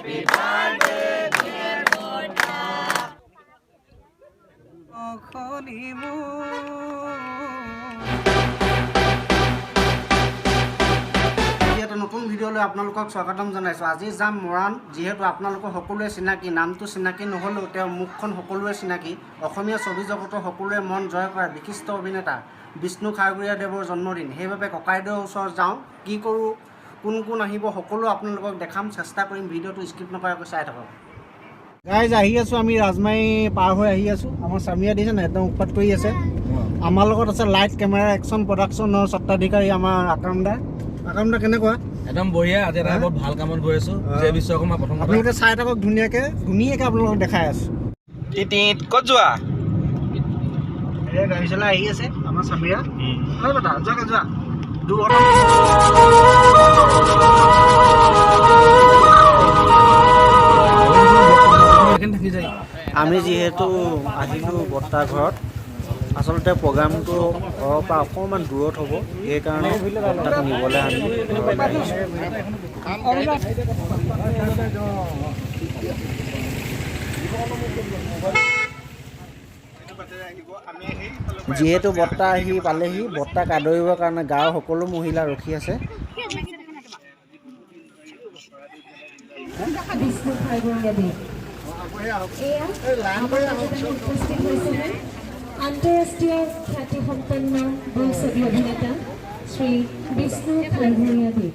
Birthday, dear বৰ্তা। অখনি মোৰ। আজি এটা নতুন ভিডিঅ'লৈ আপোনালোকক স্বাগতম জনাইছোঁ। আজি যাম মৰাণ। যিহেতু আপোনালোকৰ সকলোৱে চিনাকি, নামটো চিনাকি নহ'লেও তেওঁৰ মুখখন সকলোৱে চিনাকি। অসমীয়া ছবি জগতৰ সকলোৱে মন জয় কৰা বিশিষ্ট অভিনেতা বিষ্ণু খাৰঘৰীয়া দেৱৰ জন্মদিন। সেইবাবে ককাইদেউৰ ওচৰত যাওঁ। কি কৰোঁ, কোন কোন আহিব, সকলো আপোনালোকক দেখাম চেষ্টা কৰিম। ভিডিঅ'টো স্কিপ নকৰাকৈ চাই থাকক। গাইজ, আহি আছোঁ আমি, ৰাজমাই পাৰ হৈ আহি আছোঁ। আমাৰ স্বামীয়ে দিছে নাই, একদম উৎপাত কৰি আছে। আমাৰ লগত আছে লাইট কেমেৰা একশ্যন প্ৰডাকশ্যনৰ স্বত্বাধিকাৰী আমাৰ আক্ৰম দা। আক্ৰম দা, কেনেকুৱা? একদম বঢ়িয়া। আজি এটা বহুত ভাল কামত গৈ আছো। জে বিশ্বকৰ্মা প্ৰথম কথা। আপোনালোকে চাই থাকক, ধুনীয়াকৈ ধুনীয়াকৈ আপোনালোকক দেখাই আছোঁ। তিতিত ক'ত যোৱা? এই গাড়ী চলাই আহি আছে আমাৰ স্বামীৰা। হয় বেটা, যোৱা যোৱা। দুৰ্ঘটনা। থাকি যায়। আমি যিহেতু আহিলোঁ বৰ্তাৰ ঘৰত, আচলতে প্ৰগ্ৰামটো ঘৰৰ পৰা অকণমান দূৰত হ'ব, সেইকাৰণে বৰ্তাক নিবলৈ আমি ঘৰলৈ আহিছোঁ। যিহেতু বৰ্তা আহি পালেহি, বৰ্তাক আদৰিবৰ কাৰণে গাঁৱৰ সকলো মহিলা ৰখি আছে। বিষ্ণু খাৰঘৰীয়াদেৱ, এয়া আমাৰ মাজত আহি উপস্থিত হৈছেহি আন্তঃৰাষ্ট্ৰীয় খ্যাতিসম্পন্ন বোলছবি অভিনেতা শ্ৰী বিষ্ণু খাৰঘৰীয়াদেৱ।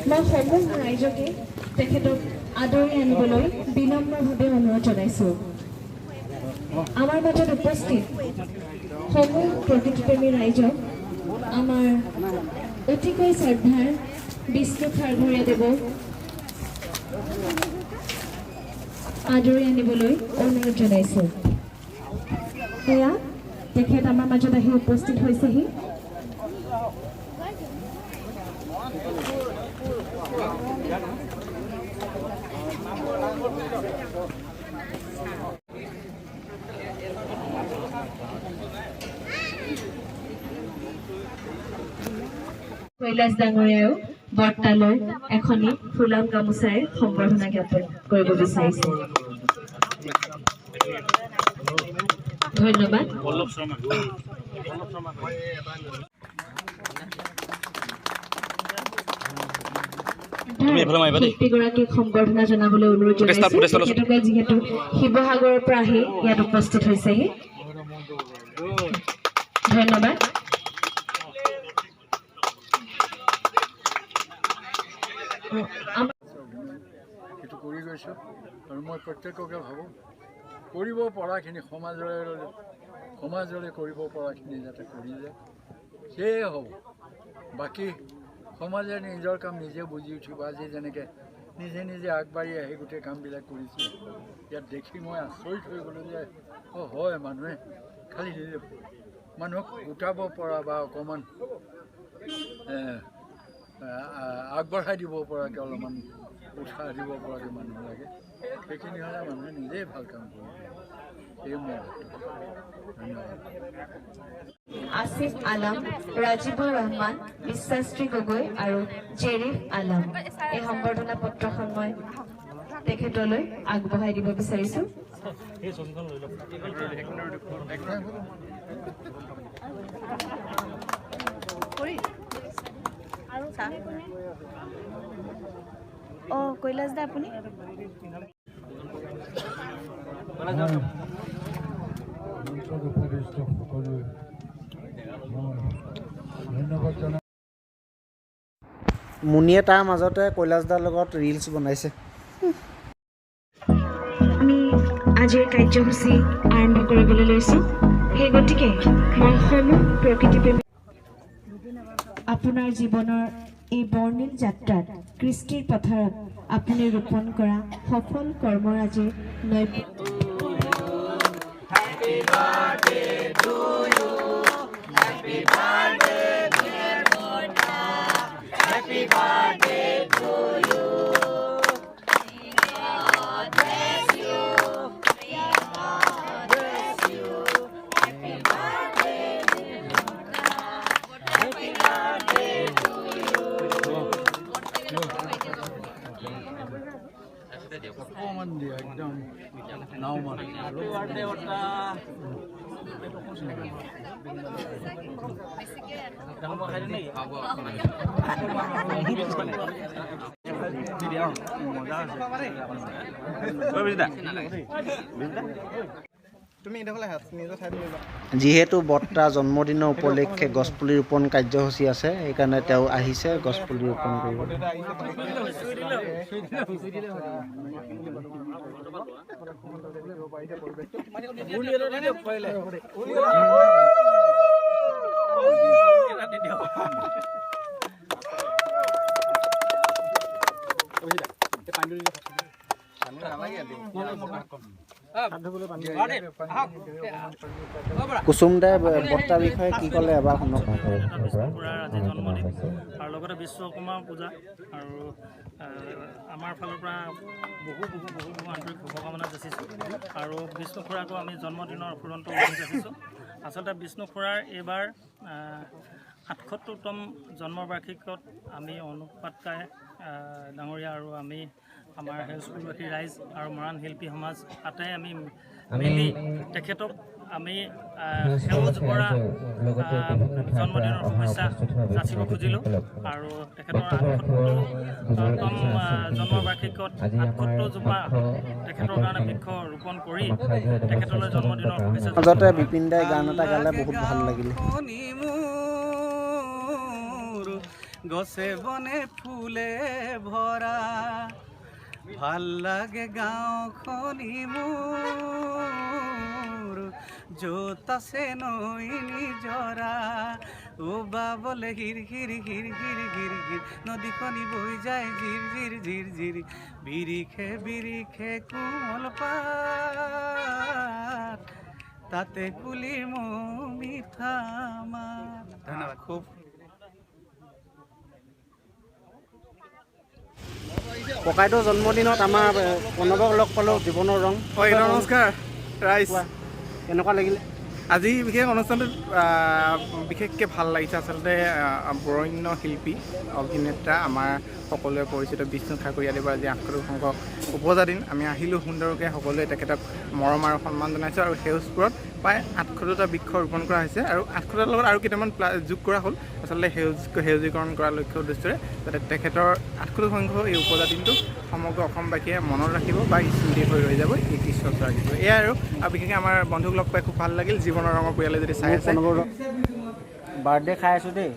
মই সমূহ ৰাইজকে তেখেতক আদৰি আনিবলৈ বিনম্ৰভাৱে অনুৰোধ জনাইছোঁ। আমাৰ মাজত উপস্থিত সমূহ প্ৰকৃতিপ্ৰেমী ৰাইজক আমাৰ অতিকৈ শ্ৰদ্ধাৰ বিষ্ণু খাৰঘৰীয়াদেৱক আদৰি আনিবলৈ অনুৰোধ জনাইছোঁ। এয়া তেখেত আমাৰ মাজত আহি উপস্থিত হৈছেহি। কৈলাশ ডাঙৰীয়ায়ো বৰ্তালৈ এখনি ফুলাম গামোচাৰে সম্বৰ্ধনা জ্ঞাপন কৰিব বিচাৰিছে। ধন্যবাদ। শিল্পীগৰাকীক সম্বৰ্ধনা জনাবলৈ অনুৰোধ জনাইছো। তেখেতসকল যিহেতু শিৱসাগৰৰ পৰা আহি ইয়াত উপস্থিত হৈছেহি। ধন্যবাদ। সেইটো কৰি গৈছোঁ আৰু মই প্ৰত্যেককে ভাবোঁ, কৰিব পৰাখিনি সমাজলৈ কৰিব পৰাখিনি যাতে কৰি যায়, সেয়ে হ'ব। বাকী সমাজে নিজৰ কাম নিজে বুজি উঠিব। আজি যেনেকৈ নিজে নিজে আগবাঢ়ি আহি গোটেই কামবিলাক কৰিছে, ইয়াত দেখি মই আচৰিত হৈ গ'লোঁ যে অঁ হয়, মানুহে খালি মানুহক গোটাব পৰা বা অকণমান আগবঢ়াই দিব পৰাকৈ, অলপমান উৎসাহ দিব পৰাকৈ মানুহ লাগে। সেইখিনি হ'লে মানুহে নিজেই ভাল কাম কৰিব। এই মোৰ বক্তব্য। ধন্যবাদ। আসিফ আলম, ৰাজীৱুৰ ৰহমান, বিশ্বাশ্ৰী গগৈ আৰু জেৰিফ আলম, এই সম্বৰ্ধনা পত্ৰখন মই তেখেতলৈ আগবঢ়াই দিব বিচাৰিছোঁ। অঁ, কৈলাশ দা, আপুনি মঞ্চত উপবিষ্ট সকলোৱে মই ধন্যবাদ জনাই। মুনিয়ে তাৰ মাজতে কৈলাশদাৰ লগত ৰিলচ বনাইছে। আমি আজিৰ কাৰ্যসূচী আৰম্ভ কৰিবলৈ লৈছোঁ। সেই গতিকে মই সমূহ প্ৰকৃতিপ্ৰেমী আপোনাৰ জীৱনৰ এই বৰ্ণিল যাত্ৰাত কৃষ্টিৰ পথাৰত আপুনি ৰোপণ কৰা সফল কৰ্মৰাজিৰ নৈপুণ্য Happy birthday to you. Happy birthday, dear বৰ্তা। Happy birthday to you. May God bless you. May God bless you. Happy birthday, dear. যিহেতু বৰ্তা জন্মদিনৰ উপলক্ষে গছপুলি ৰোপণ কাৰ্যসূচী আছে, সেইকাৰণে তেওঁ আহিছে গছপুলি ৰোপণ কৰিব। কুসুম দাই বৰ্তাৰ বিষয়ে কি ক'লে এবাৰ শুনক। খুৰাৰ আজি জন্মদিন আৰু লগতে বিশ্বকৰ্মা পূজা আৰু আমাৰ ফালৰ পৰা বহু বহু বহু বহু আন্তৰিক শুভকামনা যাচিছোঁ আৰু বিষ্ণু খুৰাকো আমি জন্মদিনৰ অফুৰন্ত ওলগ যাচিছোঁ। আচলতে বিষ্ণু খুৰাৰ এইবাৰ ৭৮তম জন্মবাৰ্ষিকত আমি অনুপ পাটকাই ডাঙৰীয়া আৰু আমি আমাৰ সেউজপুৰবাসী ৰাইজ আৰু মৰাণ শিল্পী সমাজ আটাই আমি মিলি তেখেতক আমি সেউজ বৰা জন্মদিনৰ শুভেচ্ছা যাচিব খুজিলোঁ আৰু তেখেতৰ ৭৮তম জন্মবাৰ্ষিকত ৭৮জোপা তেখেতৰ কাৰণে বৃক্ষ ৰোপণ কৰি তেখেতলৈ জন্মদিনৰ শুভেচ্ছা। মাজতে বিপিন দাই গান এটা গালে বহুত ভাল লাগিলে। গছে বনে ফুলে ভৰা ভাল লাগে গাঁওখনি মোৰ, য'ত আছে নৈ নিজৰা। ও বাবলে হিৰ হিৰ হিৰ হিৰ হিৰ হিৰ নদীখনি বৈ যায় জিৰ জিৰ জিৰ জিৰ, বিৰিখে বিৰিখে কোমল পাত, তাতে কুলিৰ মৌ মিঠা মাত। ধন্যবাদ। খুব ককাইদেউৰ জন্মদিনত আমাৰ প্ৰণৱক লগ পালোঁ, জীৱনৰ ৰং। হয়, নমস্কাৰ ৰাইজ। কেনেকুৱা লাগিলে আজি বিশেষ অনুষ্ঠানটোত? বিশেষকৈ ভাল লাগিছে। আচলতে বৰেণ্য শিল্পী অভিনেতা আমাৰ সকলোৱে পৰিচিত বিষ্ণু ঠাকুৰীয়াদেৱৰ আজি ৭৮ সংখ্যক উপজা দিন। আমি আহিলোঁ সুন্দৰকৈ, সকলোৱে তেখেতক মৰম আৰু সন্মান জনাইছোঁ। আৰু সেউজপুৰত প্ৰায় ৮০০টা বৃক্ষ ৰোপণ কৰা হৈছে আৰু ৮০০টাৰ লগত আৰু কেইটামান যোগ কৰা হ'ল, আচলতে সেউজীকৰণ কৰাৰ লক্ষ্য উদ্দেশ্যৰে, যাতে তেখেতৰ ৭৮ সংখ্যক এই উপজা দিনটো সমগ্ৰ অসমবাসীয়ে মনত ৰাখিব বা স্মৃতি হৈ ৰৈ যাব এই কৃষ্ণচূড়া গীতটো। এয়াই আৰু বিশেষকৈ আমাৰ বন্ধুক লগ পাই খুব ভাল লাগিল। জীৱনৰ ৰঙৰ পৰিয়ালে যদি চাই আছে বাৰ্থডে খাই আছোঁ দেই।